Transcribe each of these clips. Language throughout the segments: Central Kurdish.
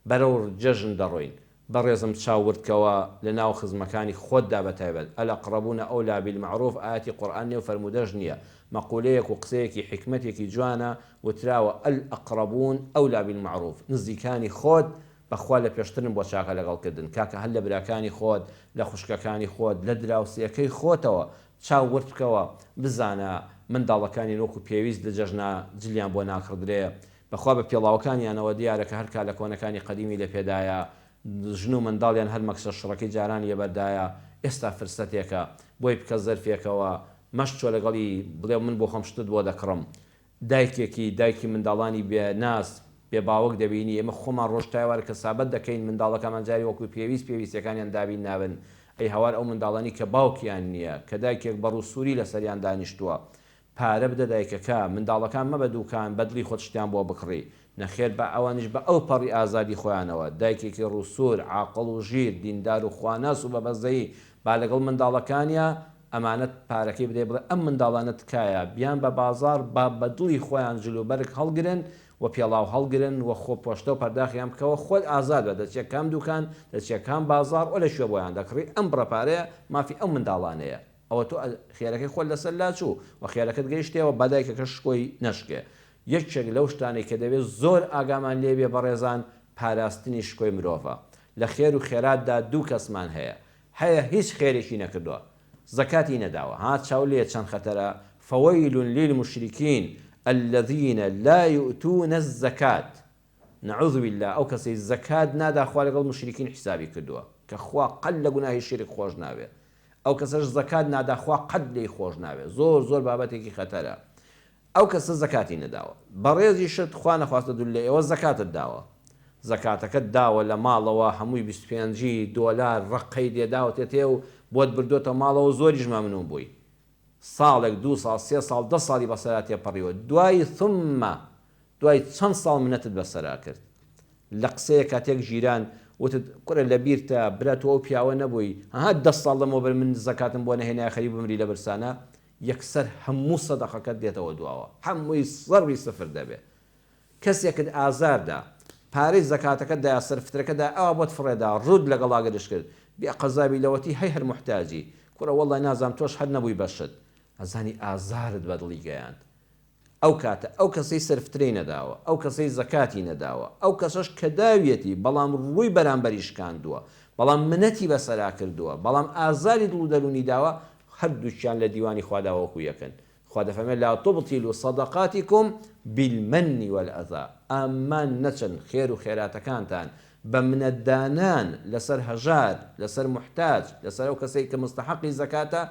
بەرەو جەژن دەڕۆین بەڕێزم چاو ورد کەوە لە ناو خزمەکانی خۆتدا بە تایبەت، الاقربون اولی بالمعروف ئایەتی قورئان نیە و فەرموودەش نیە، مەقولەیەک و قسەیەکی حیکمەتێکی جوانە وتراوە الاقربون اولی بالمعروف نزیکانی خۆت بەخوا لە پێشترن بۆ چاکە لەگەڵ کردن کاکە هەر لە براکانی خۆت لە خوشکەکانی خۆت لە دراوسێکەی خۆتەوە چاو ورد بکەوە بزانە منداڵەکانیان وەکو پێویست لە جەژنا جلیان بۆ ناکڕدرێ بەخوا بە پێڵاوەکانیانەوە دیارە کە هەر کالە کۆنەکانی قەدیمی لە پێدایە، ژن و منداڵیان هەر مەکسە شڕەکەی جارانی لەبەردایە، ئێستا فرسەتێکە، بۆی بکە زەرفێکەوە، مەشچۆ لەگەڵی، بڵێ من بۆ خۆم شتت بۆ دەکڕم. دایکێکی، دایکی منداڵانی بێ ناز، بێ باوک دەبینی، ئێمە خۆمان ڕۆژ تا ئێوارە کەسابەت دەکەین، منداڵەکانمان جارێ وەکو پێویست پێویستیەکانیان دابین نابن، ئەی هاوار ئەو منداڵانی کە باوکیان نییە، کە دایکێک بە ڕوو سووری لەسەریان دانیشتووە، پارە بدە دایکەکە، منداڵەکان مەبە دوکان بەدڵی خۆت شتیان بۆ بکڕی، نەخێر با ئەوانیش بە ئەو پەڕی ئازادی خۆیانەوە، دایکێکی ڕووسوور، عاقڵ و ژیر، دیندار و خواناس و بە بەزەیی با لەگەڵ منداڵەکانیا ئەمانەت پارەکەی بدەی بڵێ ئەم منداڵانە تکایە بیان بە بازاڕ با بە دڵی خۆیان جل و بەرگ هەڵگرن و پێڵاو هەڵگرن و خۆ پۆشتە و پەرداخیان بکەوە خۆت ئازاد بە دەچیە کام دوکان دەچیە کام بازاڕ و لە کوێ بۆیان دەکڕی ئەم بڕە پارەیە مافی ئەو منداڵانەیە. ئەوە تۆ خێرەکەی خۆت لەسەر لاچوو و خێرەکەت گەیشتێوە با دایکەکەش شکۆی نەشکێ. یەکێک لەو شتانەی کە دەبێ زۆر ئاگامان لێ بێ بەڕێزان پاراستنی شکۆی مرۆڤە. لە خێر و خێراتدا دوو کەسمان هەیە. هەیە هیچ خێرێکی نەکردووە. زەکاتی نەداوە. ها چاو لێیە چەند خەتەرە، فویل للمشرکین الذین لا یؤتون الزکاة. نعوذ باللە ئەو کەسەی زەکات نادا خوا لەگەڵ موشریکین حیسابی کردووە کە خوا قەت لە گوناهی شیرک خۆش نابێ ئەو کەسەش زەکات نادا خوا قەت لێی خۆش نابێ زۆر زۆر بابەتێکی خەتەرە ئەو کەسە زەکاتی نەداوە بەڕێزیشت خوا نەخواستە دوور لە ئێوە زەکاتت داوە زەکاتەکەت داوە لە ماڵەوە هەمووی 25 دۆلار ڕەقەی لێداوەتێ تێ و بۆت بردۆتە ماڵەوە زۆریش مەمنون بووی ساڵێک دوو ساڵ سێ ساڵ دە ساڵی بەسەرا تێپەڕیوە دوای ثم دوای چەند ساڵ منەتت بەسەرا کرد لە قسەیەکا تێک ژیران وتت کورە لەبیرتە برا تۆ ئەو پیاوە نەبووی ها دە ساڵ لەمەوبەر من زەکاتم بۆ نەهێنایە خەریک بمری لە برسانا یەکسەر هەموو سەدەقەکەت دێتەوە دواوە هەمووی زەڕبی سفر دەبێ کەسێکت ئازار دا پارەی زەکاتەکەت دایە سەر فترەکە دا ئەوا بۆت فڕێدا ڕووت لەگەڵا گرژ کرد بێ قەزابی لەوەتی هەی هەر موحتاجی کوڕە وەڵای نازانم تۆش هەر نەبووی بەشت ئەزانی ئازارت بە دڵی گەیاند ئەو کاتە ئەو کەسەی سەرفترەی نەداوە، ئەو کەسەی زەکاتی نەداوە، ئەو کەسەش کە داویەتی بەڵام ڕووی بەرامبەری شکاندووە، بەڵام منەتی بەسەرا کردووە، بەڵام ئازاری دڵ و دەروونی داوە، هەردووکیان لە دیوانی خوادا وەکو یەکن. خوا دەفەرمێ، لا تبطلوا صدقاتکم بالمن والاذی، ئامان نەچن خێر و خێراتەکانتان بە منەت دانان لەسەر هەژار، لەسەر موحتاج، لەسەر ئەو کەسەی کە موستەحەقی زەکاتە،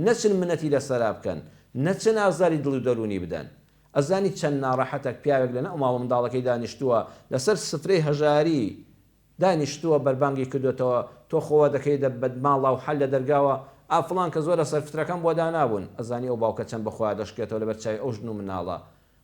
نەچن منەتی لەسەرا بکەن، نەچن ئازاری دڵی و دەروونی بدەن. ئەزانی چەند ناڕەحەتە پیاوێک لە ناو ماڵ و منداڵەکەی دانیشتووە لەسەر سفرەی هەژاری دانیشتووە بەربانگی کردۆتەوە تۆ خۆ وا دەکەیتە بە ماڵا و حەل لە دەرگاوە ئا فڵان کە زۆرە سەرفترەکەم بۆ دانابوون ئەزانی ئەو باوکە چەند بە خۆیا دەشکێتەوە لەبەر چاوی ئەو ژن و مناڵە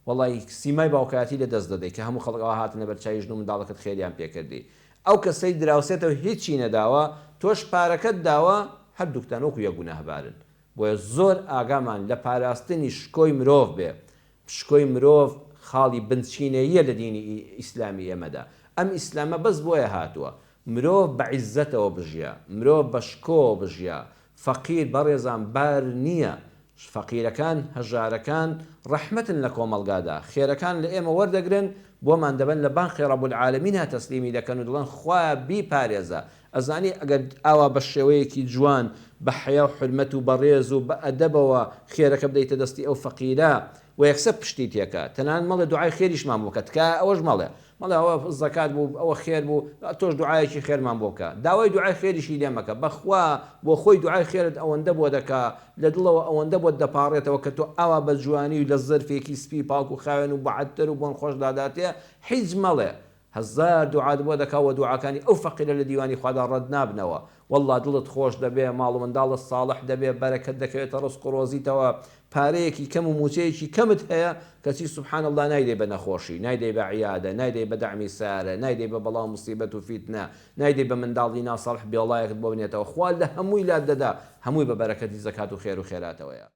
وەڵای سیمای باوکایەتی لە دەست دەدەی کە هەموو خەڵک ئەوا هاتنە بەر چاوی ژن و منداڵەکەت خێریان پێ کردی ئەو کەسەی دراوسێتە و هیچی نەداوە تۆش پارەکەت داوە هەردووکتان وەکو یەک گوناهبارن بۆیە زۆر ئاگامان لە پاراستنی شکۆی مرۆڤ بێ، شکۆی مرۆڤ خاڵی بنچینەییە لە دینی ئیسلامی ئێمەدا، ئەم ئیسلامە بەس بۆیە هاتووە مرۆڤ بە عیززەتەوە بژیا، مرۆڤ بە شکۆوە بژیا، فەقیر بەڕێزان بار نییە، فەقیرەکان هەژارەکان ڕەحمەتن لە کۆمەڵگادا، خێرەکان لە ئێمە وەردەگرن بۆمان دەبەن لە بانقی رب العالمین تەسلیمی دەکەن و دەڵێن خوایە بیپارێزە، ئەزانی ئەگەر ئاوا بە شێوەیەکی جوان بە حەیا و حورمەت و بە ڕێز و بە ئەدەبەوە خێرەکە بدەیتە دەستی ئەو فەقیرە و یەکسەر پشتی تێکا تەنانەت مەڵێ دوعای خێریشمان بۆ بکە تکایە ئەوەش مەڵێ مەڵێ ئەوە زەکات بوو ئەوە خێر بوو تۆش دوعایەکی خێرمان بۆ بکە داوای دوعای خێریشی لێ مەکە بەخوا بۆ خۆی دوعای خێرت ئەوەندە بۆ دەکا لە دڵەوە ئەوەندە بۆت دەپاڕێتەوە کە تۆ ئاوا بە جوانی و لە زەرفێکی سپی پاک و خاوێن و بەعەتر و بۆن خۆش داداتێ هیچ مەڵێ هەزار دوعات بۆ دەکا وە دوعاکانی ئەو فەقیرە لە دیوانی خوادا ڕەت نابنەوە واللە دڵت خۆش دەبێ ماڵ و منداڵت ساڵح دەبێ بەرەکەت دەکەوێتە ڕزق و ڕۆزیتەوە پارەیەکی کەم و موچەیەکی کەمت هەیە کەچی سبحان اللە نایدەی بە نەخۆشی نایدەی بە عیادە نایدەی بە دەعمی سەیارە نایدەی بە بەڵا و موسیبەت و فیتنە نایدەی بە منداڵی ناساڵح بێڵایەکت بۆ بنێتەوە خوا لە هەمووی لات دەدا هەمووی بە بەرەکەتی زەکات و خێر و خێراتەوەیە.